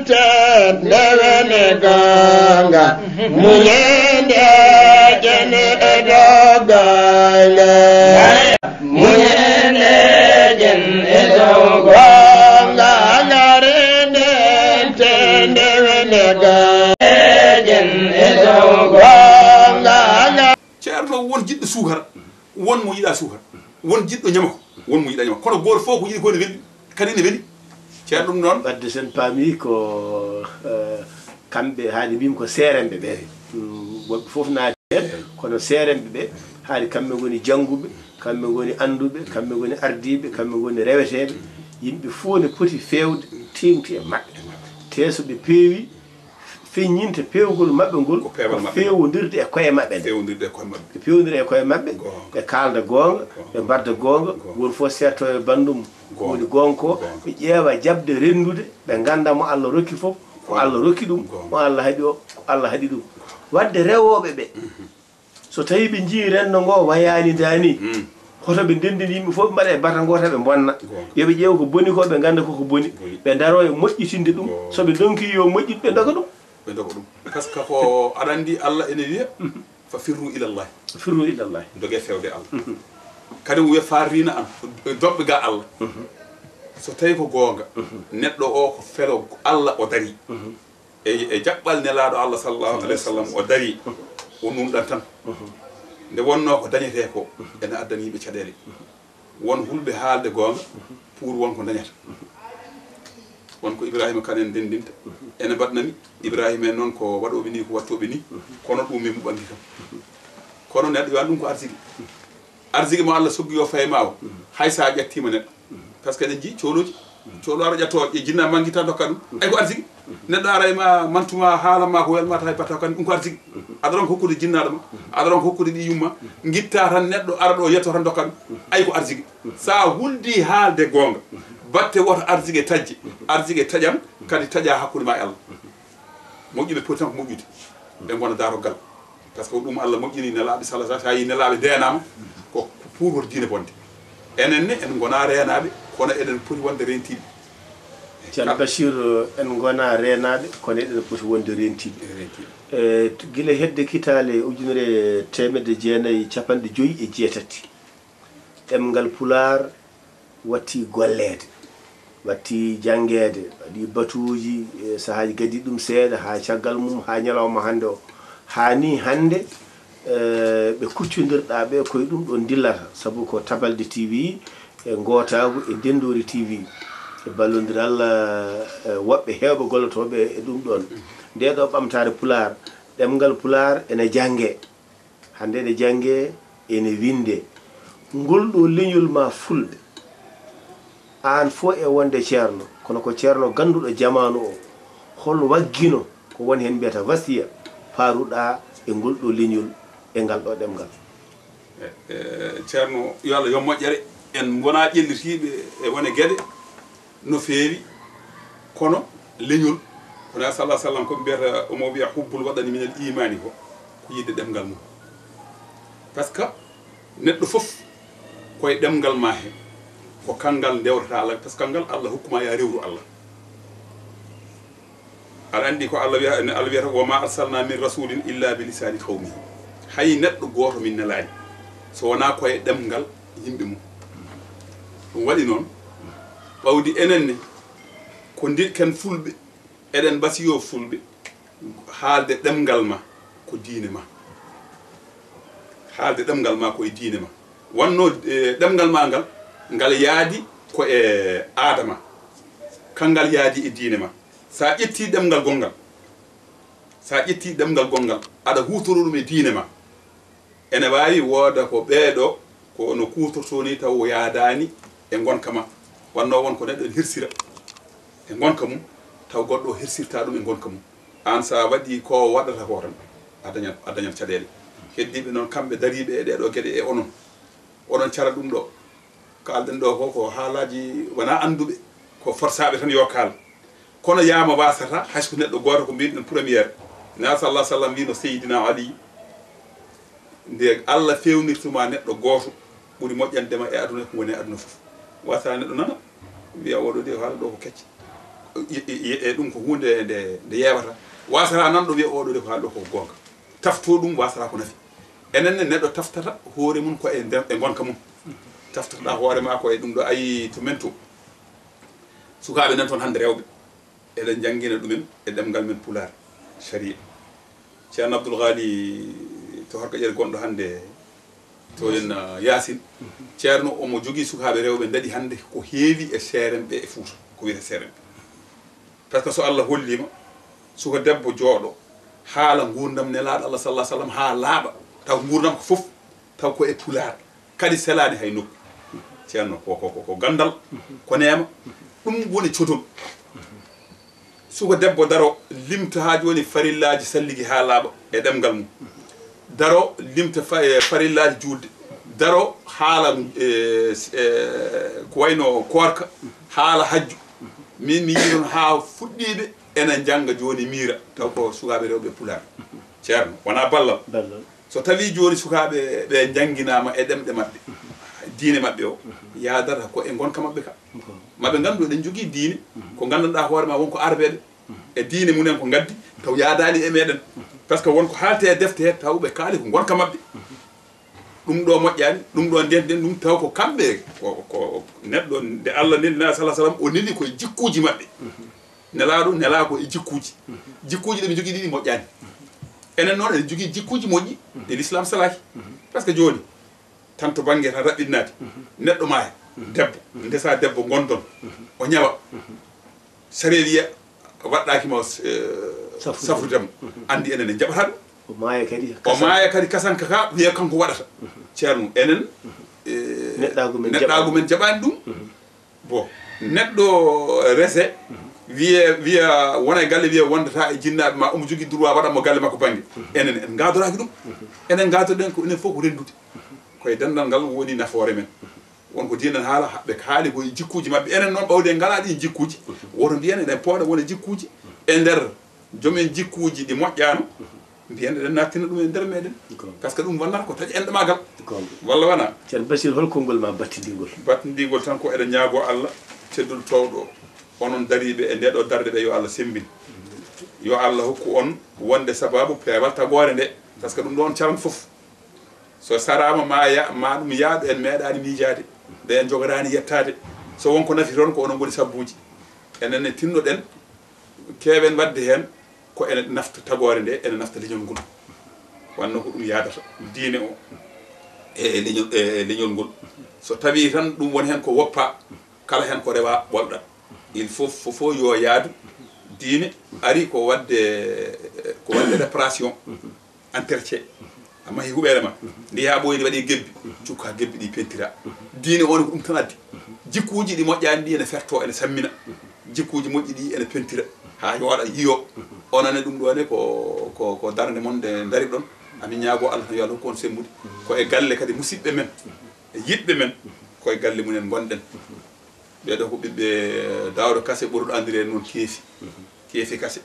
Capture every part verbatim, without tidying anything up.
Nde wene goonga, muñeende jene e dow goonga. Muñeende jen e dow goonga, ngarende te nde wene goonga. Jen e dow goonga, nga- Ceerno, won jiɗɗo suukara, won mo yiɗaa suukara, won jiɗɗo ñamako, won mo yiɗaa ñamako. Kono gooto fof ko yiɗi ko ne weli, kadi ne weli. Ceerno, ɗum noon. Wadde sen paami ko, eh, kamɓe haade mbimi ko seeremɓe ɓe. Mm, woɓɓe fof naati heen, kono seeremɓe ɓe haade kamɓe ngoni jannguɓe, kamɓe ngoni annduɓe, kamɓe ngoni ardiiɓe, kamɓe ngoni reweteeɓe. Yimɓe fof ne poti feewde, teeŋti e maɓɓe. Te so ɓe peewi, feññinte peewgol maɓɓe ngol ko peewal ko maɓɓe, feewondirde e koye maɓɓe nde. Feewondirde e koye maɓɓe. Ɓe peewondira e koye maɓɓe, goonga, ɓe kaalda goonga, goonga, ɓe mbarda goonga, goonga, gooto fof seetto e banndum, goonga, woni goonga ko, goonga, ɓe ƴeewa jaɓde renndude, ɓe ngannda mo Allah rokki fof, ko, goonga, Allah rokki ɗum, goonga, mo Allah haɗi o, ko Allah haɗi ɗum. Wadde rewooɓe ɓe, mhm, so tawii ɓe njiyii renndo ngoo wayaani daani, mm, hoto ɓe ndenndin yimɓe fof, ɓe mbaɗa e bata ngoota, ɓe mbonna. Goonga. Yo ɓe ƴeew ko boni ko, ɓe ngannda ko ko boni. Boni. Ɓe ndaroo e moƴƴitinde ɗum. Goonga. So ɓe ndonkii yo moƴƴit, ɓe ndoga ɗum. Ɓe ndoga ɗum. Par ce que ko aɗa anndi Allah ene wiya, mhm, "Fa firru ilallahi." Firru ilallahi. Ndogee feewde Allah. Mhm. Kadi o wiya, "Farrina an." Doɓɓe ga Allah. Mhm. So tawii ko goonga, mhm, neɗɗo o ko felo Allah o darii. Mhm. E, e jaɓɓal Nelaaɗo Allah sallallahu alayhi wa sallam o darii, o nunɗan tan. Nde wonnoo ko dañetee ko, ene addani yimɓe caɗeele. Won hulɓe haalde goonga pour won ko dañata. Won ko Ibrahima Kan en ndenndinta. Ene mbaɗna mi, Ibrahima en noon ko waɗooɓe ni, ko wattooɓe ni, kono ɗum min muɓɓanki kam. Kono neɗɗo yo anndu ɗum ko arsiki. Arsiki mo Allah soggi o fayi ma o, hay so a ƴattiima neɗɗo. Par ce que eɗen njii coolooji. Coolo ara ƴatto e jinna mangi tan dokka ɗum. Ay ko arsiki. Neɗɗo ara e ma, mantuma, haala ma ko welma ta hay batta kan, ɗum ko arsiki. Aɗa ronka hokkude jinnaaɗo ma, aɗa ronka hokkude ɓiyum ma, ngitta tan neɗɗo ara ɗo yetto tan dokka ɗum. Ay ko arsiki. Sa huldi haalde goonga, batte woto arsiki e tajje, arsiki e taƴan, kadi taƴa hakkunde ma e Allah. Moƴƴuɓe poti tan ko moƴƴude. Ɓe ngona daroggal. Par ce que ɗum Allah moƴƴini nelaaɓe, sala sa, sa yi nelaaɓe ndeenaama, ko pour won diine bonde. Enen ne, en ngona reenaaɓe, kono eɗen poti wonde reentiiɓe. Ceerno Bachir, en ngona reenaaɓe, kono eɗen poti wonde reentiiɓe. Reentiiɓe. E, gila hedde kitaale ujunere teemedde jeenayi e capanɗe joyi e jeetati, ɗemngal Pulaar watti golleede, watti janngeede, waɗi batuuji, e sahaaji gaddi ɗum seeɗa, haa caggal mum, haa ñalawma hannde o. Haa nii hannde, e, ɓe kuccondirɗaa ɓe, koye ɗum ɗoon ndillata, sabu ko Tabalde T V, e Ngootaagu, e Ndenndoori T V, e ballondiral, e, woɓɓe heewɓe gollotooɓe e ɗum ɗoon. Ndee ɗoo ɓamtaare Pulaar, ɗemngal Pulaar ene janngee. Hannde ene janngee, ene winndee. Ngol ɗoo leñol maa fulɓe, aan fof e wonde ceerno, kono ko ceerno gannduɗo jamaanu o, hol waggino ko woni heen mbiyata wasiya, paaruɗaa e ngol ɗoo leñol e ngal ɗoo ɗemngal? E, e, ceerno, yo Allah yo moƴƴere, en ngonaa ƴellitiiɓe e wone geɗe. No feewi, kono leñol, ko Nabi sallallahu alaihi wasallam ko mbiyata, omo wiya, "Hubbul waɗani minal iimaani" ko, ko yiɗde ɗemngal mum. Par ce que neɗɗo fof koye ɗemngal ma he, ko kanngal ndewtata Allah, par ce que kanngal Allah hokkuma ya rewru Allah. Aɗa anndi ko Allah wiya, Allah wiyata, "Wa ma arsalna min rasulin illa bi lisani qawmihi." Hay neɗɗo gooto min nelaani so wonaa koye ɗemngal yimɓe mum. Ɗum waɗi noon, ɓawdi enen ne, ko ndi ken fulɓe, eɗen mbasiyo fulɓe, haalde ɗemngal ma ko diine ma. Haalde ɗemngal ma ko e diine ma. Wanno, e, ɗemngal ma ngal, ngal yaadi ko e aada ma. Kanngal yaadi e diine ma. Sa ƴetti ɗemngal gonngal, sa ƴetti ɗemngal gonngal, aɗa huutoro ɗum e diine ma. Ene waawi wooda ko ɓeeɗo, ko no kuutortoo ni, taw o yaadaani e ngonka ma. Wanno won ko neɗɗo ene hirsira e ngonka mum, taw goɗɗo o hirsirta ɗum e ngonka mum. Aan sa waɗi ko waɗata ko tan, a dañat, a dañat caɗeele. Heddiiɓe noon, kamɓe dariiɓe e ɗeeɗoo geɗe e onon, oɗon cara ɗum ɗo. Kaalɗen ɗo ko, ko haalaaji wonaa annduɓe, ko forsaaɓe tan yo kaal. Kono yaama waasata, hay so ko neɗɗo gooto ko mbiɗen première. Nabi sallallahu alaihi wasallam wiino Seydina Ali, nde Allah feewnirtuma neɗɗo gooto, ɓuri moƴƴande ma e aduna ko woni e aduna fof. Waasata neɗɗo nana, wiya oɗo de haala ɗo ko kecce. e ɗum ko huunde nde nde yeewata. Wasata nanɗo wiya oɗo de ko haalɗo ko goonga. Tafto ɗum wasata ko nafi. Enen ne neɗɗo taftata hoore mum ko e nder, e ngonka mum. Taftata hoore ma ko e ɗum ɗo. Ayi to men to, sukaaɓe nan toon hannde rewɓe, eɗen njanngina ɗumen e ɗemngal men Pulaar, sharia. Ceerno Abdul Ghali to Horka Ƴere gonɗo hannde to en, ah, Yaasin. Ceerno omo jogii sukaaɓe rewɓe ndaɗi hannde ko heewi e seeremɓe e Fuuta, ko wiyetee seeremɓe. Par ce que so Allah holliima, suka debbo jooɗo, haala nguurndam Nelaaɗo Allah sallallahu alaihi wasallam haa laaɓa, taw nguurndam ko fof, taw ko e Pulaar, kadi selaani hay nokku. Ceerno, ko, ko, ko, ko ganndal, ko neema, ɗum woni codol. Suka debbo daro, limta haa jooni farillaaji salligi haa laaɓa e ɗemngal mum. Daro, limta fa-, e farillaaji juulde. Daro, haala, e, s-, e, ko wayno koorka, haala hajju. Min mi yii noon haa fuɗɗiiɓe ena njannga jooni miira, taw ko sukaaɓe rewɓe Pulaar. Ceerno, wonaa ballal. Ballal. So tawii jooni sukaaɓe ɓe njannginaama e ɗemɗe maɓɓe, diine maɓɓe o, yaadata ko e ngonka maɓɓe ka. Ko. Maɓe nganndu eɗen njogii diine, ko nganndanɗaa hoore ma won ko arbeeɓe e diine mumen ko ngaddi, taw yaadaani e meɗen. Par ce que won ko haalte e defte he, taw ɓe kaali ko ngonka maɓɓe. Ɗum ɗo moƴƴaani, ɗum ɗo ndenden ɗum, taw ko kamɓe, ko, ko neɗɗo nde Allah neli Nelaaɗo sallallahu alaihi wasallam, o neli koye jikkuuji maɓɓe. Nelaaɗo nelaa ko e jikkuuji. Jikkuuji ɗi ɓe njogii ɗiɗi moƴƴaani. Enen noon eɗen njogii jikkuuji moƴƴi, ɗi l'islam salaaki. Par ce que jooni, tan to bannge tan raɓɓiɗinaade, neɗɗo maaya, debbo, ndesa debbo ngonɗon, o ñawa, sariya wiya waɗɗaaki ma, eh, safrude mo. Anndi enen en njaɓataa ɗum. O maaya kadi, o maaya kadi kasanka ka, wiya kanko waɗata. Ceerno, enen, eh, neɗɗaagu men neɗɗaagu men jaɓaani ɗum. Bon, neɗɗo rese, wiye, wiya wona e galle, wiya wondata e jinnaaɓe ma, omo jogii droit waɗa mo galle makko bannge. Enen en ngaadoraaki ɗum. Enen ngaadoɗen ko enen fof ko renndude. Koye denndal ngal woni nafoore men. Won ko diine haala, ɓe kaali ko e jikkuuji maɓɓe. Enen noon, ɓawde en ngalaa ɗiin jikkuuji, woto mbiyen eɗen pooɗa wona jikkuuji e nder joom en jikkuuji ɗi moƴƴaano, mbiyen eɗen nattina ɗum e nder meɗen. Ko. Par ce que ɗum wonnata ko taƴa enɗamaagal. Ko. Walla wonaa? Ceerno Basiir, hol konngol ma battindiingol? Battindiingol tan ko eɗen ñaagoo Allah, teddul toowɗo, onon dariiɓe e nde ɗo darde ɓe, yo Allah semmbin. Yo Allah hokku on wonde sabaabu peewal tagoore nde. Par ce que ɗum ɗoon caran fof. So saraama ma ya-, ma ɗum yaaɗo, en meeɗaani miijaade, nde en njogoraani yettaade. So won ko nafi toon, ko onon ngoni sabbuuji. Enen ne tinnoɗen, keewen waɗde heen, ko ene nafta tagoore nde, ene nafta leñol ngol. Wanno ko ɗum yaadata, diine o, e leñol, e leñol ngol. So tawii tan ɗum woni heen ko woppa, kala heen ko rewa ɓolɗat. Il faut, fof, fof yo yaadu, diine ari ko waɗde, ko waɗde réparation. Entretien. A mahi huɓeere ma. Ndi haa ɓooyi, ndi waɗi gebbi. Cukka gebbi ɗi pentira. Diine o ne ko ɗum tan addi. Jikkuuji ɗi moƴƴaani ɗi ene ferto, ene sammina. Jikkuuji moƴƴi ɗi ene pentira. Haa yooɗa, yiyo. Onon ne ɗum ɗo ne ko, ko, ko darnde mon nde ndariɗon. Amin ñaagoo Allah tan yo Allah hokku on semmbude. Ko e galle kadi musidɓe men, e yiɗɓe men, ko e galle mumen ngonɗen. Ɓee ɗoo ko ɓiɓɓe Daawda Kase, ɓurɗo anndireede noon Keefi. Keefi Kase.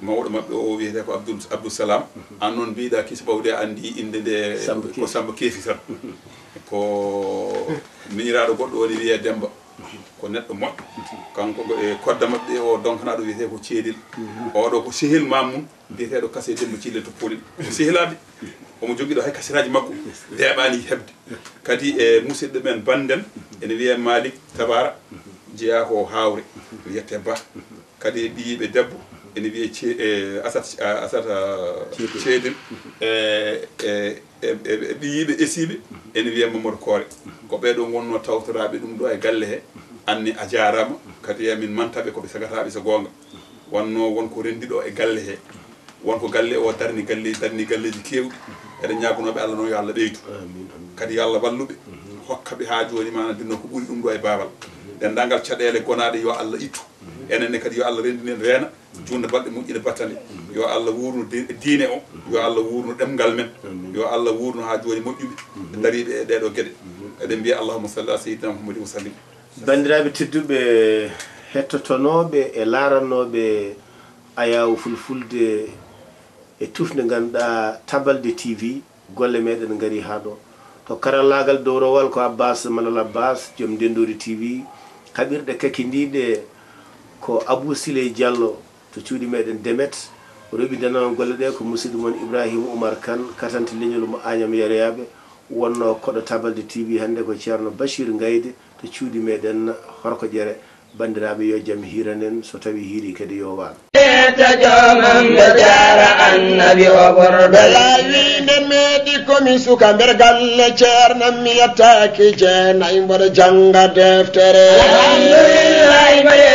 Mawɗo maɓɓe o wiyetee ko Abdul, Abdul Salam. Aan noon mbiɗa Kisi Ɓawde, anndi innde nde Samba ko Keefi. Samba Keefi tan. Ko miñiraaɗo goɗɗo woni wiyee Demmba. Ko neɗɗo moƴƴo. Kanko ko e kodda maɓɓe o donkanaaɗo wiyetee ko Ceedil. Oɗo ko sehil maam mum. Biyeteeɗo Kase Demmba Cille to Poolel. Ko sehilaaɓe. Omo jogii ɗo hay kasiraaji makko. Weeɓaani heɓde. Kadi e musidɗo men bannden, ene wiyee Malik Tabara, jeyaa ko Haawre, wiyetee Bah. Kadi e ɓiyiiɓe debbo, ene wiyee Ce-, e Asat, Asat, a, Ceedel. Ceedel. E, e, e, e, e ɓiyiiɓe esiiɓe, ene wiyee Mamadou Koore. Ko ɓee ɗoo ngonnoo tawtoraaɓe ɗum ɗo e galle he. Anne a jaaraama, kadi amin mantaɓe ko ɓe sagataaɓe so goonga. Wonnoo won ko renndi ɗo e galle he. Won ko galle o darni, galle, darni galleeji keewɗi. Eɗen ñaagonooɓe Allah noon yo Allah ɓeydu. Amiin, amiin. Kadi yo Allah wallu ɓe. Hokka ɓe haa jooni maana dinno ko ɓuri ɗum ɗo e baawal. Denndaangal caɗeele gonaaɗe yo Allah ittu. Enen ne kadi yo Allah renndin en reena. Juutnde balɗe moƴƴude battane. Yo Allah wuurnu di-, diine o. Yo Allah wuurnu ɗemngal men. Amiin. Yo Allah wuurnu haa jooni moƴƴuɓe. Dariiɓe e ɗee ɗoo geɗe. Eɗen mbiya allahumma salli ala sayyidina Muhammadin wa sallim. Banndiraaɓe tedduɓe, hettotonooɓe e laaranooɓe Ayaawo Fulfulde e tufnde ngannduɗaa Tabalde T V, golle meɗen ngari haa ɗo. To karallaagal dowrowal ko Abbas Malal Abbas, joom Ndenndoori T V, kaɓirɗe kakindiiɗe Ko Abou Siley Diallo to cuuɗi meɗen Demet, roɓi dendagal golle ɗe ko musidɗo mon Ibrahima Oumar Kane, katante leñol mo Agnam Yeroyaaɓe, wonno koɗo Tabalde T V hannde ko Ceerno Bachir Ngayde to cuuɗi meɗen Horko Ƴere. Banndiraaɓe, yo jam hiiran en, so tawi hiiri kadi yo waal. Ɓe jaara annabi o ɓurɗo. Belaawi nde meeɗi ko mi suka nder galle Ceerno, mi yettaaki jeenay mboɗo jannga deftere. Alhamdulillahi.